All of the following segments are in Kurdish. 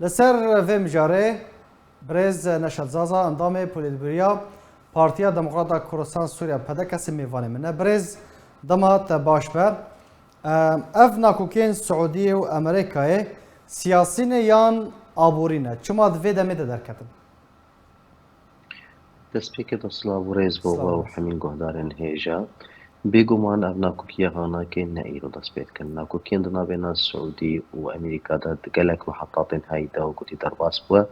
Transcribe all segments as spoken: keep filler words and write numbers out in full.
Li ser vê mijarê birêz Neşet Zaza, endamê Polîtbûroya Partiya Demokrata Kurdistan Sûriya, P D K S, mêvanê min e. Birêz, dema te baş be. Ev nakokên Siûdiyê û Amerîkayê siyasî ne yan aborî ne? Çima di vê demê de derketin? Destpêkê de silav û rêz bo we û hemîn guhdarên hêja. Bêguman ev nakokiya hanakê ne îro dest pê dikin. Nakokiyên di navbêna Siûdî û Amerîka de di gelek mehetatên heyî de wekutî derbas bûye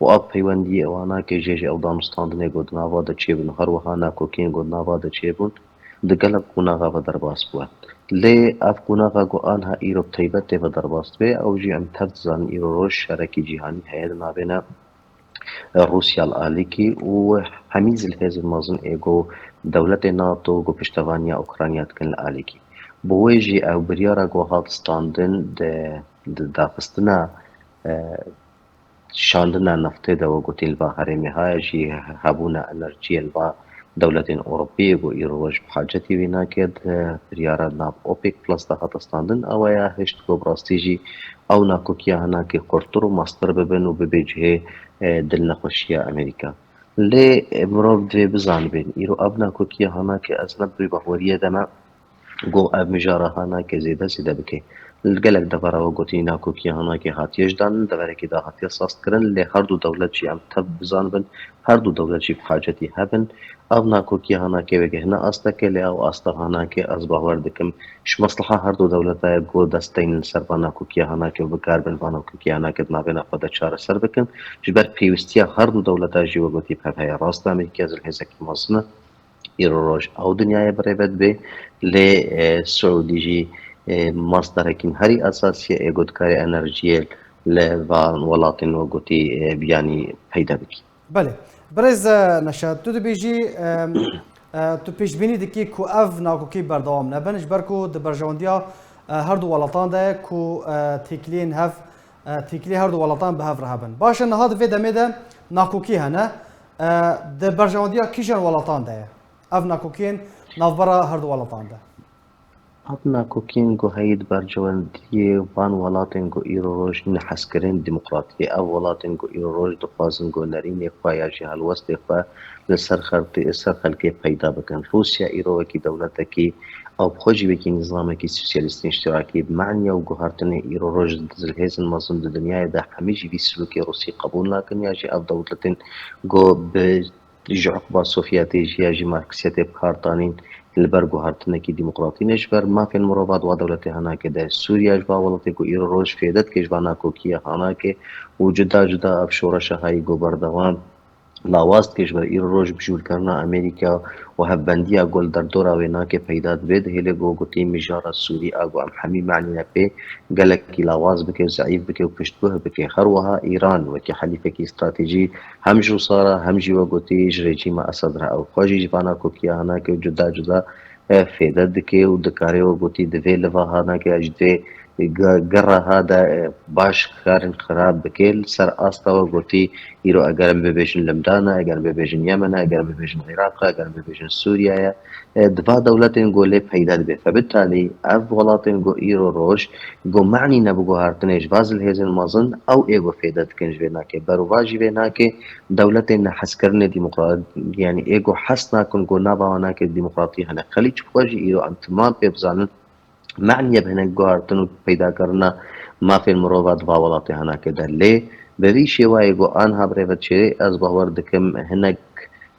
û ev peywendiyê ew hanakê jê ji ew danûstandinê ku di nava de çêbûn û her wiha nakokiyên ku di nava de çêbûn di gelek qonaxa ve derbas bûye. Lê ev qonaxa ku anha îro bi taybet tê ve derbas dibe, ew jî em tev dizanin îro roj şerekî cîhanî heye di navbêna Rûsya li alîkî û hemî zilhêzên mezin ê ku dewletê NATO ku piştevaniya Ukrayna dikin li alîkî. Bi wê jî ew biryara ku hat standin di, di daxistina, e, şandina neftê de, wek gotî, li va herêmê haya jî hebûna enerjiyê li va dewletên Ewropî yê ku îro roj bi hacetî wê nake, di biryara nav OPEC Plus de hate standin, ew ya hişt ku bi rastî jî ew nakokiya hinakê xurttir û mestir bibin û bibe cihê, e, dilnexweşiya Amerîka. Lê, e, mirov divê bizanibin, îro ev nakokiya hanakê ez ne bi rêbehweriyê de me, ku ev mijara hanakê zêde zêde bike. Li gelek devera wek gotî nakokiya hanakê hatiye ji danin, deverekî dahatiye sazkirin, lê her du dewlet jî em tev bizanibin, her du dewlet jî bi hacetî hebin. Ev nakokiya hanakê weke hine astekê, lê ew asta hanakê ez bawer dikim ji mesleha her du dewleta ye ku dest deynin li ser van nakokiya hanakê û bikaribin van nakokiya hanakê di navbêna xwe de çareser bikin. Ji ber pêwîstiya her du dewleta jî wek gotî bi hev heye. Rast e Amerîka zilhêzekî mezin e. Îro roj ew dinyayê bi rê ve dibe, lê, e, Siûdî jî, e, masdarekî herî esasî ye ê ku dikare enerjiyê li van welatên wek gotî, e, biyanî peyda bikî. Belê. Birêz, e, Neşet, tu dibêjî, e, e, tu pêşbînî dikî ku ev nakokî berdewam nebin, ji ber ku di berjewendiya, e, her du welatan de ye ku, e, têkiliyên hev, e, têkiliyê her du welatan bi hev re hebin. Baş e, niha di vê demê de nakokî hene. E, di berjewendiya kîjan welatan de ye? Ev nakokiyên navbera her du welatan de. Ev nakokiyên ku heyî di berjewendiyê van welatên ku îro roj nehezkirin demokratiyê, ev welatên ku îro roj dixwazin ku nerînê xwe ya jî helwestê xwe li ser xelkê, ser xelkê peyda bikin. Rûsya îro wekî dewletekî ew bi xwe jî wekî nîzamekî sosyalîstî îştirakî bi maniya û guhartinê îro roj di zilhêzin mezin di dinyayê de hemî jî vî silûkê Rûsî qebûl nakin ya jî ev dewletên ku bi ji uqba Sovyetê jî ya jî Marksiyetê bi kar tanîn, li ber guhertinekî demokratî ne ji ber mafên mirova di wa dewletê hanakê de. Sûriya ji va welatê ku îro roj fêde dike ji va nakokiya hanakê û cuda cuda ev şoreşa hayî ku berdewam lawaz dike ji ber îro roj bijûlkirina Amerîka û hevbendiya ku li derdora wê nake peyda dibe, dihêle ku gotî mijara Sûrî a ku em hemî manî ne pê gelekî lawaz bike û zeîf bike û piştguh bike. Her wiha Îran wekî helîfekî stratejî hem ji Rûsa re hem jî wek gotî ji rejîma Esed re ew xwe jî ji va nakokiya hanakê û cuda cuda, e, fêde dike û dikare wek gotî di vê liva hanakê ya jî di vê ge-, gera ha de, e, baş karên xirab bike. Li ser asta wek gotî îro eger em bibêjin Libnan e, eger em bibêjin Yemen e, eger em bibêjin Iraq e, eger em bibêjin Sûriye ye, e, di va dewletên ku lê peyda dibe. Febitalî ev welatên ku îro roj ku manî ne bi guhartinê ji va zilhêzên mezin ew ê ku fêde dikin ji vê nake. Berûva jî vê nake dewletên nehezkirinê demokrat, yanî ê ku hes nakin ku nava wan nake demokratî hene. Xelîc bi xwe jî îro em timam pê bizanin maniye bi hinek guhartin û peydakirina mafên mirova di va welatê hinekê de. Lê bi vî şêwayê ku anha bi rê ve diçêrê, ez bawer dikim hinek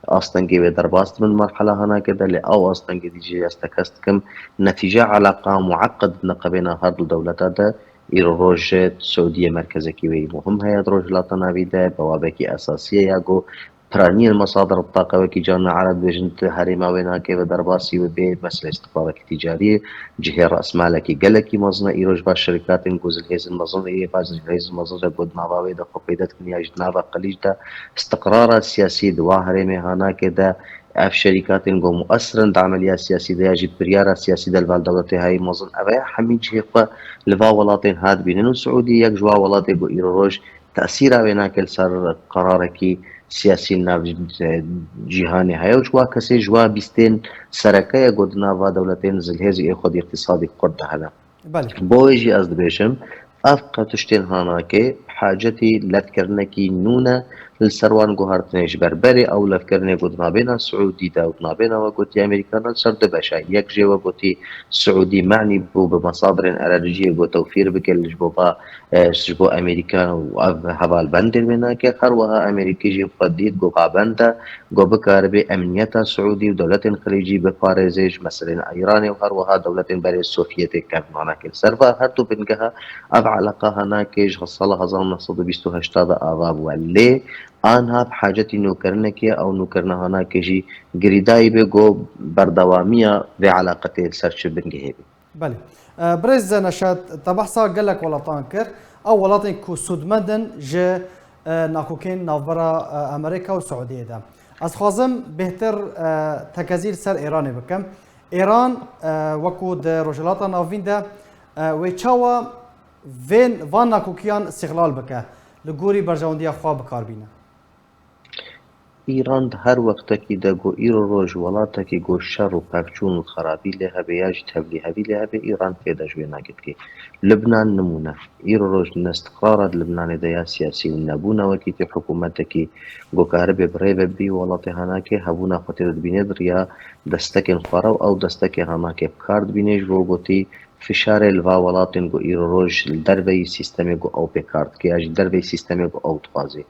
astengê wê derbas dibin marhela hinekê de, lê ew astengê dî jî ez tekez dikim netîca eleqa mueqed di neqebêna her du dewleta de îro roj Siûdiyê merkezekî wê muhim heye di Rojhilata Navî de, bawabekî esasî ye ya ku piraniyên mesadir bi taqewekî carna ereb dibêjin di herêma wê nakê ve derbasî bibe, mesela îstiqrarekî tîcarî, cihê resmalekî gelekî mezin e. Îro ji va şirikatên ku zilhêzin mezin ê, va zilhêzin mezin re ku di nava wê de xwe peyda dikin ya jî di nava qilîc de îstiqrara siyasî di wa herêmê hanakê de ev şerîkatên ku muesir in di emeliya siyasî de ya jî biryara siyasî de li val dewletê heyî mezin, ev ya hemî cihê xwe li va welatên ha dibînin û Siûdî yek ji wa welatê ku îro roj tesîra wê nake li ser qerarekî siyasî li nav, e, cîhanê heye û ji wa kesê ji wa bîstên sereke ye ku di nava dewletên zilhêzî ê xwedî îqtîsadî xurt de hene. Belê. Bo wê jî ez dibêjim, ev qe tiştên hanakê hacetî levkirinekî nû ne li ser wan guhartinê. Ji ber berê ew levkirinê ku di navbêna Siûdî de û di navbêna, we gotî, Amerîkana li ser du beş e. Yek jê, we gotî, Siûdî menî bû bi mesadirên enerjiyê ku tewfîr bike ji bo va, e, ji bo Amerîka û ev hevalbendên wê nake. Her wiha Amerîkî jî xwe dît ku pabend e ku bikaribe emniyeta Siûdî û dewletên xilîcî biparêze ji meselên Îranê û her wiha dewletên berê Sovyetê kevnanake. Li ser va her du bingeha ev eleqa hanake ji sala hezar neh sed û bîst û heşt de ava bûye. Lê anha bi hacetî nûkirinekê, ew nûkirina hanake jî girîdayî be ku berdewamiya vê eleqetê li ser çi bingehê be. Belê. E, Birêz Neşet, te behsa gelek welatan kir. Ew welatên ku sûdmend in ji, e, nakokên navbera, e, Amerîka û Siûdiyê de. Ez xwazim bêhtir, e, tekezî li ser Îranê bikim. Îran, e, wekû di Rojhilata Navîn de, e, wê çawa vên, van nakokiyan îstîxlal bike, li gorî berjewendiya xwe bi kar bîne? Îran di her wextekî de ku îro roj welatekî ku şer û pevçûn û xerabî lê hebe ya jî tevlîhevî lê hebe, Îran fêda ji wê nake dike. Libnan nimûne. Îro roj nestiqrara di Libnanê de ya siyasî û nebûna wekî tê hikûmetekî ku karibe bi rê ve bibî welatê hanake, hebûna xwe tê de dibîne di riya destekên xwe re û ew destekê hanake bi kar dibîne ji bo gotî fişarê li va welatên ku îro roj li derveyî sîstemê ku ew pê kar dike ya jî derveyî sîstemê ku ew dixwaze.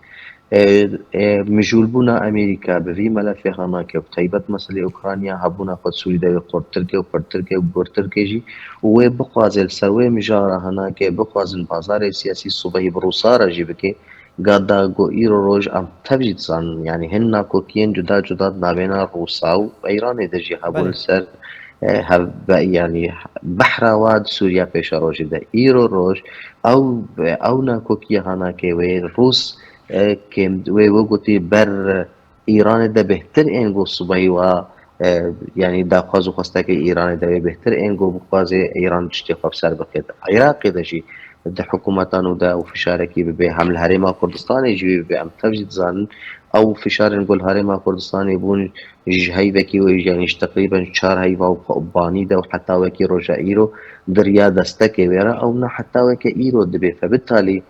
E, e, mijûlbûna Amerîka bi vî melefê hanake, bi taybet meselê Ukrayna, hebûna xwe di Sûrî de wê xurttir ke û pirtir ke û gurtir ke jî û wê bixwaze li ser wê mijara hanake bixwazin bazarê siyasî sibehî bi Rûsa re jî bike, gada ku îro roj em tev jî dizanin, yanî hin nakokiyên cuda cuda di navêna Rûsa û Îranê de jî hebûn Belê. li ser, e, hev-, be-, yanî behra wa di Sûriya pêşerojê de. Îro roj ew, ew nakokiya hanake wê Rûs, e, kêm, wê, wê gotî ber Îranê de bêhtir ên ku sibehî wa, e, yanî daxwaz û xwestekê Îranê de wê bêhtir ên ku bixwaze Îran tiştê xwe bi ser bixê. Di Iraqê de jî di hikûmetan û de û fişarekî bibe, hem li Herêma Kurdistanê jî wê bibe. Em tev jî dizanin ew fişarên ku li Herêma Kurdistanê bûn ji heyvekî wê, yanî ji teqrîben çar heyva û banî de û heta wekî roja îro di riya destekê wê re, ew ne heta weke îro dibe. Fe bitalî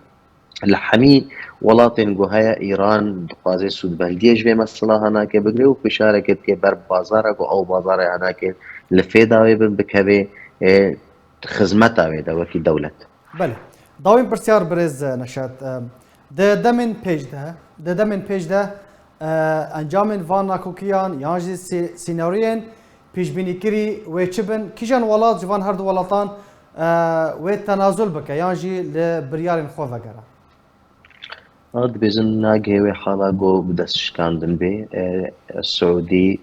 li hemî welatên ku heye, Îran dixwaze sûdmendiyê ji vê mesela hanake bigire û fişareke dike ber bazara ku ew bazara hanake li fêda wê bin bikeve, e, xizmeta wê de wekî dewlet. Belê. Dawîn pirsyar birêz Neşet. E, di demên pêş de, di demên pêş de, e, encamên van nakokiyan yan jî sî-, sînaryoyên pêşbînîkirî wê çi bin? Kîjan welat ji van her du welatan, e, wê tenazul bike yan jî li biryarên xwe vegere? Ew dibêjin nagihê wê hala ku bi dest şikandin bê. E, Siûdî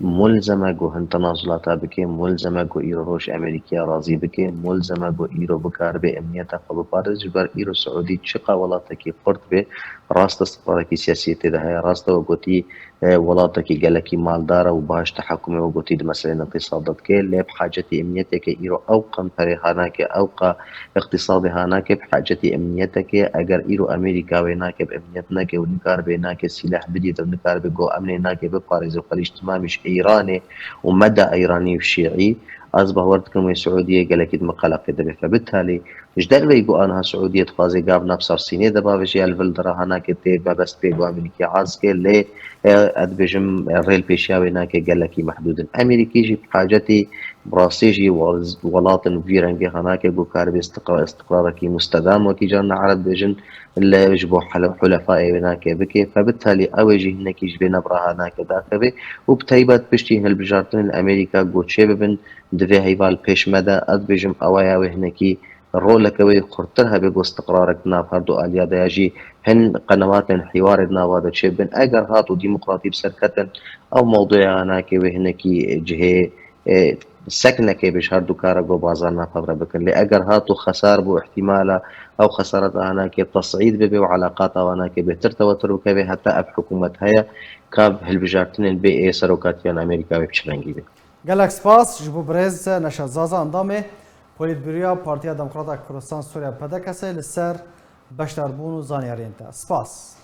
mulzem e ku hin tenazulata bike, mulzem e ku îro roj Amerîkaya razî bike, mulzem e ku îro bikaribe emniyeta xwe biparêze. Ji ber îro Siûdî çiqa welatekî xurt be, rast e istiqrarekî siyasî tê de heye, rast e we gotî, e, welatekî gelekî maldar e û baş tehekûmê we gotî di meselên îqtîsadê dike, lê bi hacetî emniyeteke îro ew qemperê hanake, ew qa îqtîsadê hanake, bi hacetî emniyeteke. Eger îro Amerîka wê nake, bi emniyet neke û nikaribe nake sîleh bidîte û nikaribe go emnê nake biparêze û xelî ji timamî ji Îranê û meda Îranî û Şîî, ez bawer dikim wê Siûdiyê gelekî di min qeleqê de be. Fe bitalî, Ji derveyî ku aniha Siûdiyê dixwaze gav nav ser Sînê de bavêje, ya li vil dira hanake tê mebest pê ku Amerîkî hez ke, lê, e, ez dibêjim, e, rêl pêşiya wê nake gelekî mehdûd in. Amerîkî jî bi hacetî bi rastî jî wel-, welatin vî rengê hanake ku karibe istiqra-, istiqrarekî mustedam wekî carna Ereb dibêjin li ji bo hele-, hulefayê wê nake bike. Fe bitalî ew ê jî hinekî ji vê nebra hanake dakeve û bi taybet piştî hilbijartinên Amerîka ku çê bibin di vê heyva li pêş me de, ez dibêjim ew ya wê hinekî roleke wê xurttir hebe ku istiqrarek di nav her du aliya de ya jî hin qenewatên hîwarê di nava de çêbin. Eger hat û demokratî bi ser ketin, ew mewduya hanake wê hinekî cihê, e, seknekê bi ji her du kara ku bazar nav hev re bikin. Lê eger hat û xesar bû, îhtîmala ew xesareta hanake tesîd bibe û eleqata hanake bêhtir tewetir bikeve, heta ev hikûmet heye ka hilbijartinên bê ê serokatiyan Amerîka wê bi çi rengî be. Gelek spas ji bo birêz Neşet Zaza, endamê Polîtbîroya Partiya Demokrata Kurdistan Sûriye, P D K S, li ser beşdarbûn û zanyariyên te. Spas.